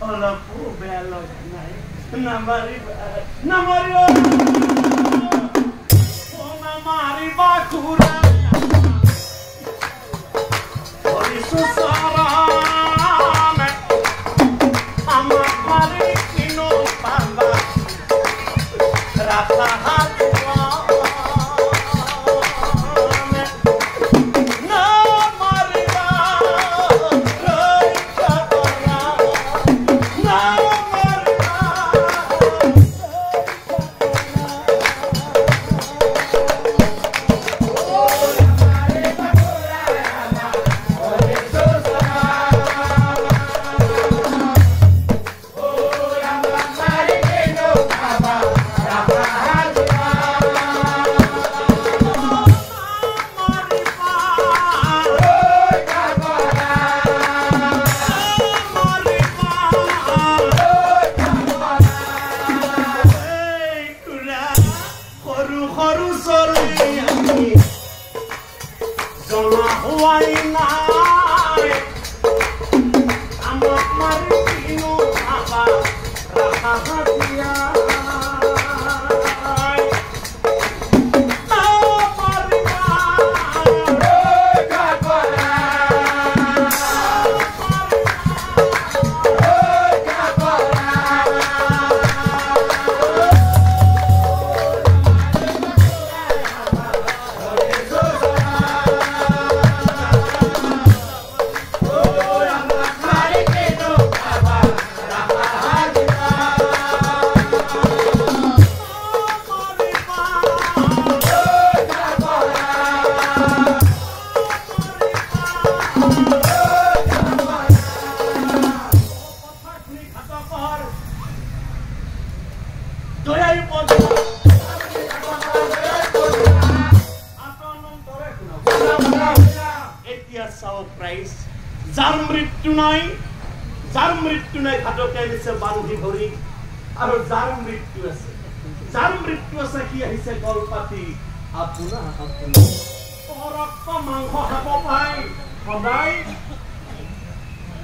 অলপো বেয়া লগা নাই। নামাৰিবা, নামাৰিবা, নামাৰিবা খুৰা, ধৰিছো চৰণ, আমাক মাৰি কিনো পাবা, ৰাখা হাত। হোৱাই নাই, আমাক মাৰি কিনো পাবা, ৰাখা হাতিয়া। এতিয়া চাওক প্ৰাইজ, যাৰ মৃত্যু নাই, যাৰ মৃত্যু নাই ঘাটকে আহিছে বান্ধি ধৰি, আৰু যাৰ মৃত্যু আছে, যাৰ মৃত্যু আছে সি আহিছে গল পাতি আপোনা আপোনা। ৰক্ত মাংস খাব পাই সদায়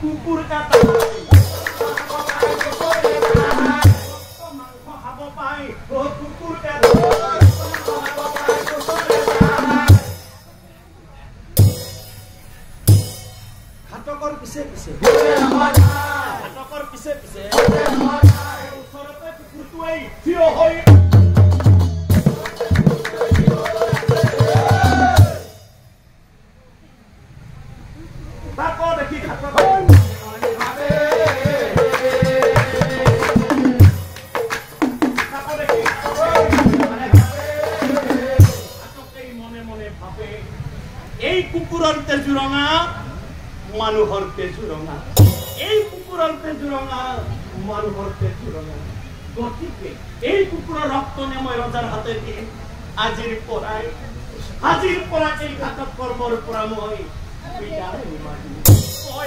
কুকুৰ এটা, মাংস খাব পাই কুকুৰ এটা। ঘাটকৰ পিছে পিছে, ঘাটকৰ পিছে পিছে ওচৰতে কুকুৰটোৱে থিয় হৈ তাকো দেখি ঘাটক, মনে মনে ভাবে, এই কুকুৰৰ তেজু ৰঙা, মানুহৰ তেজু ৰঙা, এই কুকুৰৰ তেজু ৰঙা, মানুহৰ তেজু ৰঙা, গতিকে এই কুকুৰৰ ৰক্ত নে মই ৰজাৰ হাতে দিম। আজিৰ পৰাই, আজিৰ পৰা এই ঘাতক কৰ্মৰ পৰা মই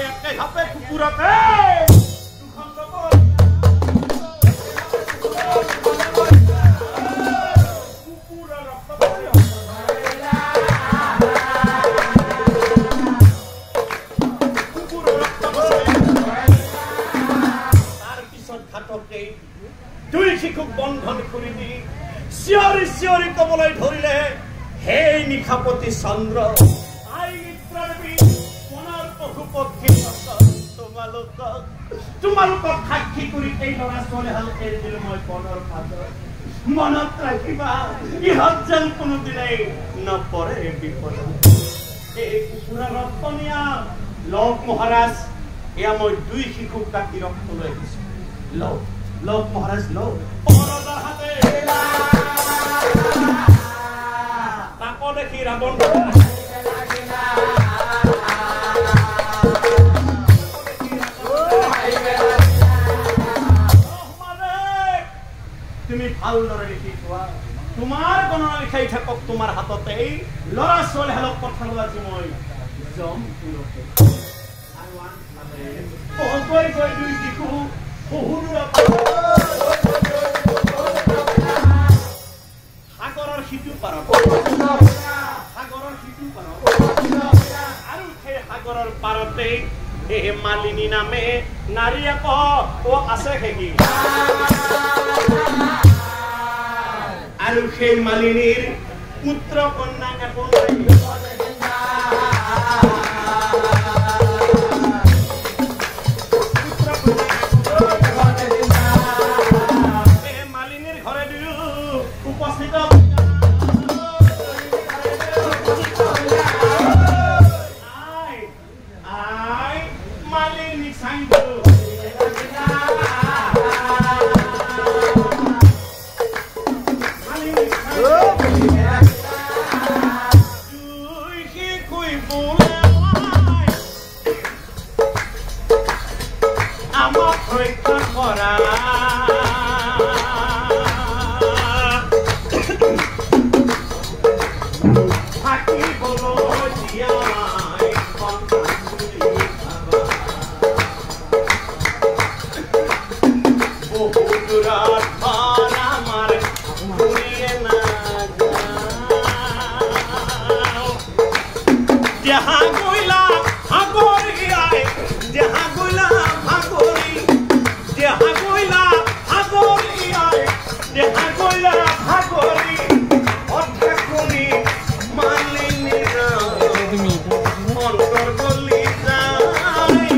একে ঘাপে কুকুৰকে দুই শিশুক বন্ধন কৰি দি চিঞৰি চিঞৰি কবলৈ ধৰিলে, হে নিশাপতি চন্দ্ৰ, পশু পক্ষী, তোমালোকক, তোমালোকক সাক্ষী কৰি এই ল'ৰা ছোৱালীহাল এৰি দিলো মই বনৰ মাজত। মনত ৰাখিবা, ইহঁত যেন কোনোদিনেই নপৰে বিপদত। এই কুকুৰা ৰক্ত নিয়া লওক মহাৰাজ, এয়া মই দুই শিশুক কাটি ৰক্ত লৈ আহিছো, লওক, লওক মহাৰাজ, লওক। ৰজাৰ হাতে তাকো দেখি ৰাৱণ, তুমি ভালদৰে লিখি থোৱা, তোমাৰ গণনা লিখাই থাকক তোমাৰ হাততেই। ল'ৰা ছোৱালীহালক পঠালো আজি মই জমপুৰতে। আৰু আনফালে গৈ গৈ দুই শিশু সাগৰৰ সিটো পাৰত, সাগৰৰ সিটো পাৰত, আৰু সেই সাগৰৰ পাৰতে এই মালিনী নামে নাৰী এক আছে সেকি আৰু সেই মালিনীৰ পুত্ৰ কন্যা একো নাই। মালিনীৰ ঘৰে দুয়ো উপস্থিত মালিনী চাইব আমাক ৰক্ষা কৰা থাকিবলৈ দিয়াই বহু দূৰত ঘৰ আমাৰ ঘূৰিয়ে নাযাওঁ। যাহা গৈলা ভাগৰি আই, যাহা গৈলা ভাগৰি, যাহা গৈলা ভাগৰি আই, যাহা গৈলা ভাগৰি, অঠাকুনি মালিনী অন্তৰ গলি যায়,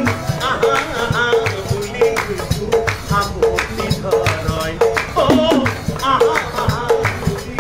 আহা আহা বুলি সাৱটি ধৰয়, অ আহা আহা বুলি।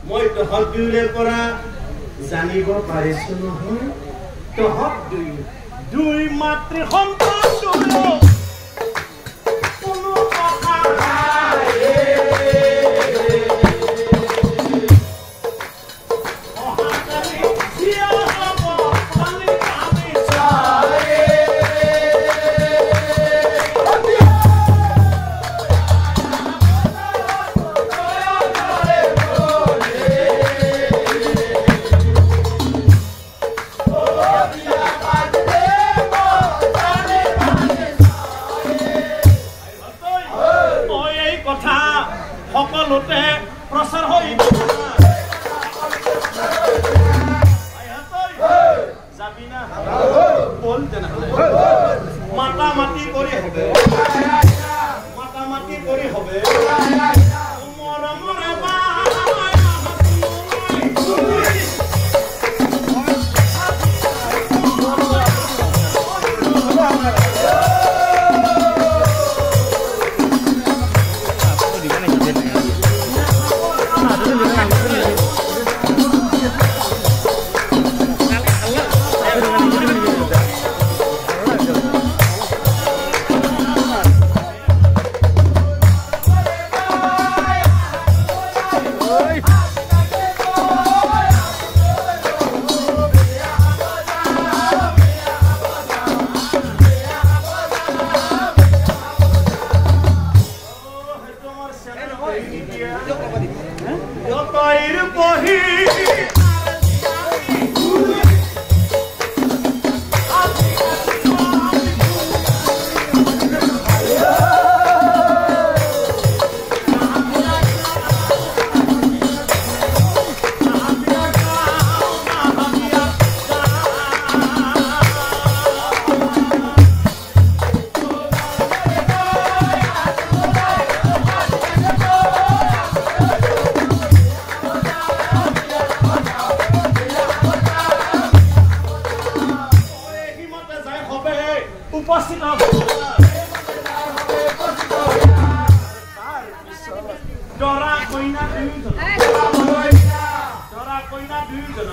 মই তহঁত দুয়োৰে পৰা জানিব পাৰিছো নহয়, তহঁত দুয়ো দুই মাতৃ সন্তান দুয়ো কোনো কথা নাই। অহাকালি জীয়া হ'ব জানিবা নিশ্চয়। মই এই কথা সকলোতে প্ৰচাৰ হৈ যাবি না বল তেনেহ'লে মাতামাতি কৰি হবে, মাতামাতি কৰি হবে। মৰমৰে বাই উপস্থিত দৰা কইনা দুয়োজন দৰা কইনা দুয়োজন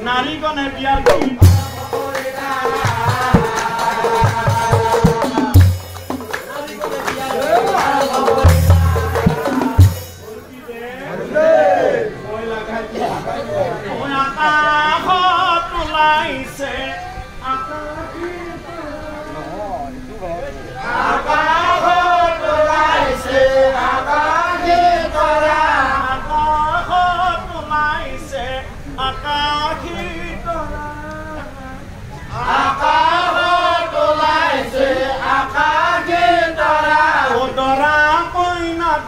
নারীগণে বিয়ার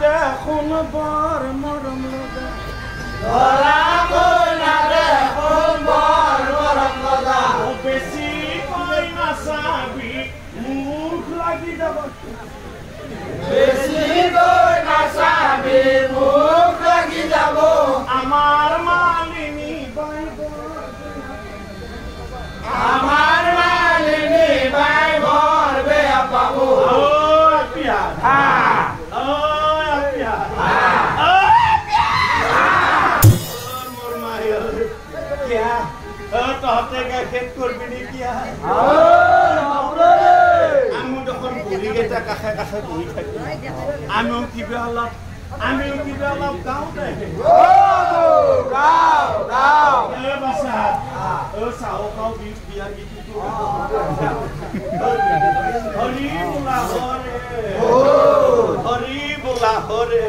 দেখুন বর মরম লগা ধরা কইনা দেখুন বর মরম লগা ও বেশি কইনা সাবি মুখ লাগি যাব বেশি কইনা সাবি মুখ লাগি যাব আমার মালিনী বাইব আমার মালিনী বাই বর বেয়া পাবো ও পিয়া হ্যাঁ খেত করবি আমি যখন বুড়িকেইটা কাষে কাষে বহি থাকি আমিও কিবা অলপ গাওঁ হৰি বোলা হৰে হৰি বোলা হৰে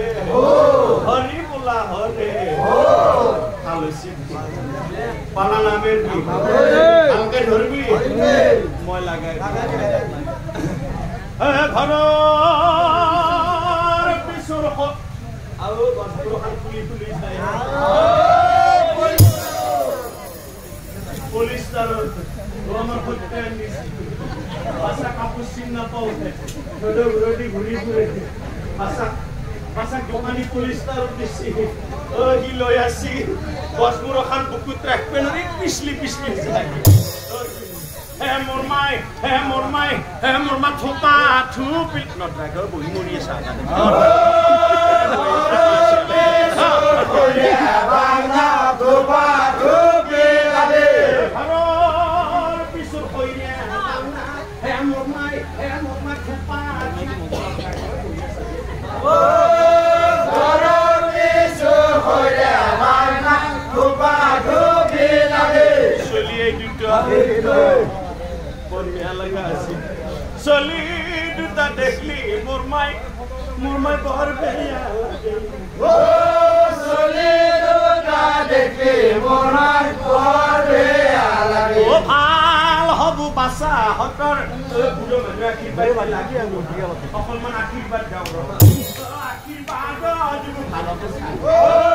হৰি বোলা হৰে পালা নামেৰ আমাকে ধৰবি মই লাগাই ঘৰৰ পিছৰ আৰু গছবোৰ ফুলি ফুলি যায় পুলিচ আমাৰ সত্য বাচা কাপোৰ চিন নাপাওঁ ঘূৰি ফুৰে বাচা বাচা দোকানী পুলিচ দিছি সি লৈ আসি গছবোৰ এখন বুকুত ৰাখবে নোৱাৰি পিছলি পিছলি যায় হে মোৰ মাই হে মোৰ মাই হে মোৰ মা থোপা থুপি নদ্ৰাগৰ বহি মৰি আছে চলি দুটা দেখলি মোৰ মাই বৰ বেয়া লাগে চলি দুটা দেখলি মোৰ মাই বৰ বেয়া লাগে ও ভাল হ'ব বাচাহঁতৰ বুঢ়ো মানুহে আশীৰ্বাদ লাগে অকণমান আশীৰ্বাদ গাওঁ আশীৰ্বাদ ভাল হ'ব।